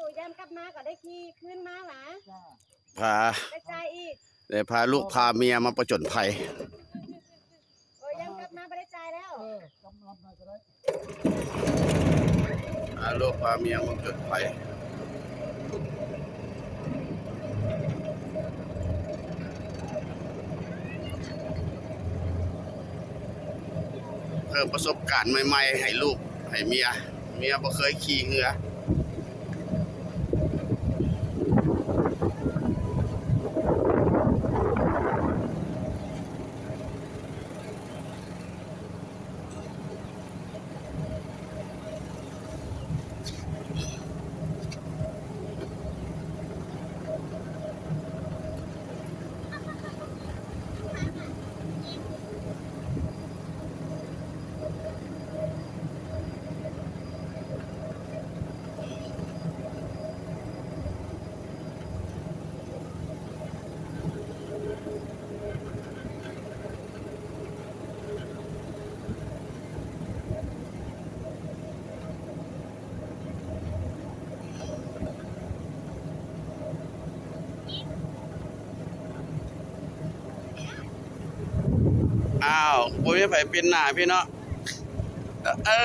ໂອ້ ຢ້ານກັບມາກໍໄດ້ຂີ່ຄືນມາຫວາ? ພາ ໄດ້ຈ່າຍອີກ ໄດ້ພາລູກພາເມຍມາປະຈົນໄພ. ໂອ້ ຢ້ານກັບມາບໍ່ໄດ້ຈ່າຍແລ້ວ. ເອີ ກັບມາກໍໄດ້. ພາລູກພາເມຍມາຈົນໄພ ເພີ່ມປະສົບການໃໝ່ໆໃຫ້ລູກໃຫ້ເມຍ. ເມຍບໍ່ເຄີຍຂີ່ເຮືອ. ອ້າວ ບໍ່ມີໃຜປິ່ນໜ້າພີ່ເນາະ. ເອີ.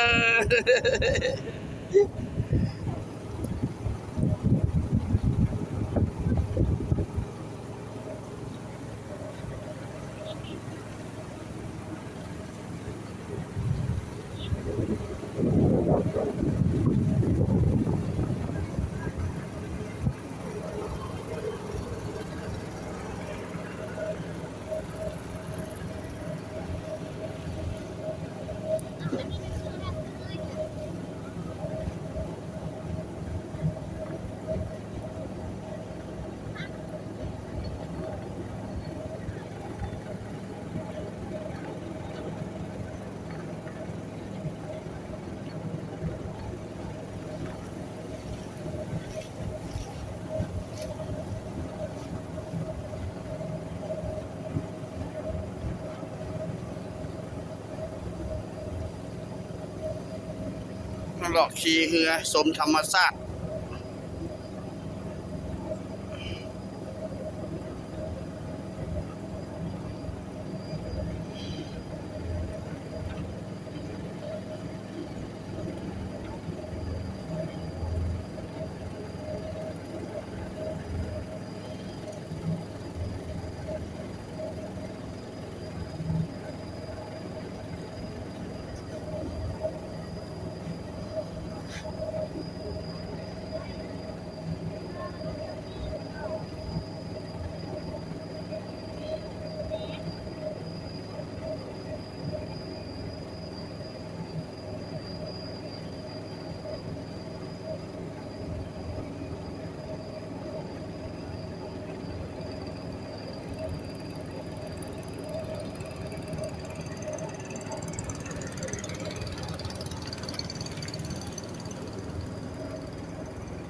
ມາເລາະຂີ່ເຮືອຊົມທຳມະຊາດ.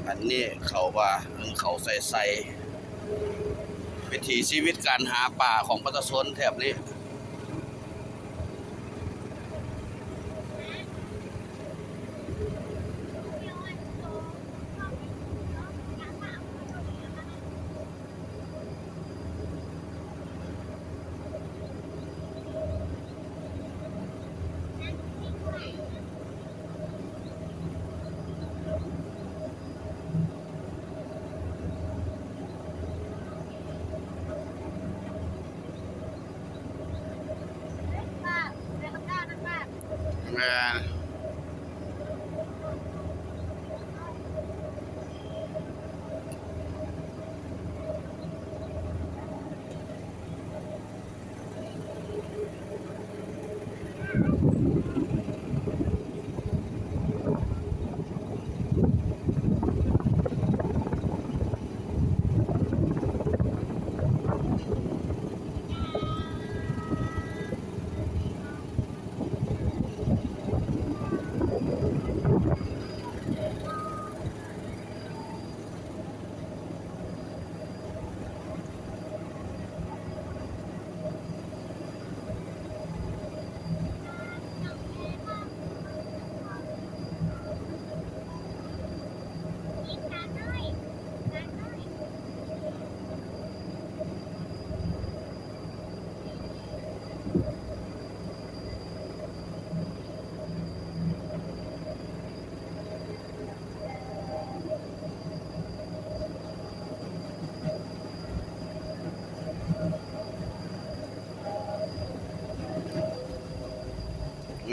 ອັນນີ້ເຂົາວ່າ ເອີ ເຂົາໃສ່ໃສ່ ວິຖີຊີວິດການຫາປາຂອງປະຊາຊົນແຖບນີ້.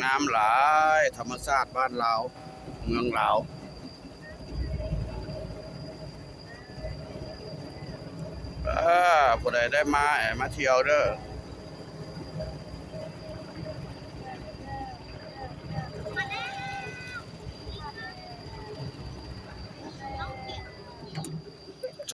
ງາມຫຼາຍ ທຳມະຊາດບ້ານລາວ ເມືອງລາວ. ເອີ ຜູ້ໃດໄດ້ມາ ໃຫ້ມາທ່ຽວເດີ.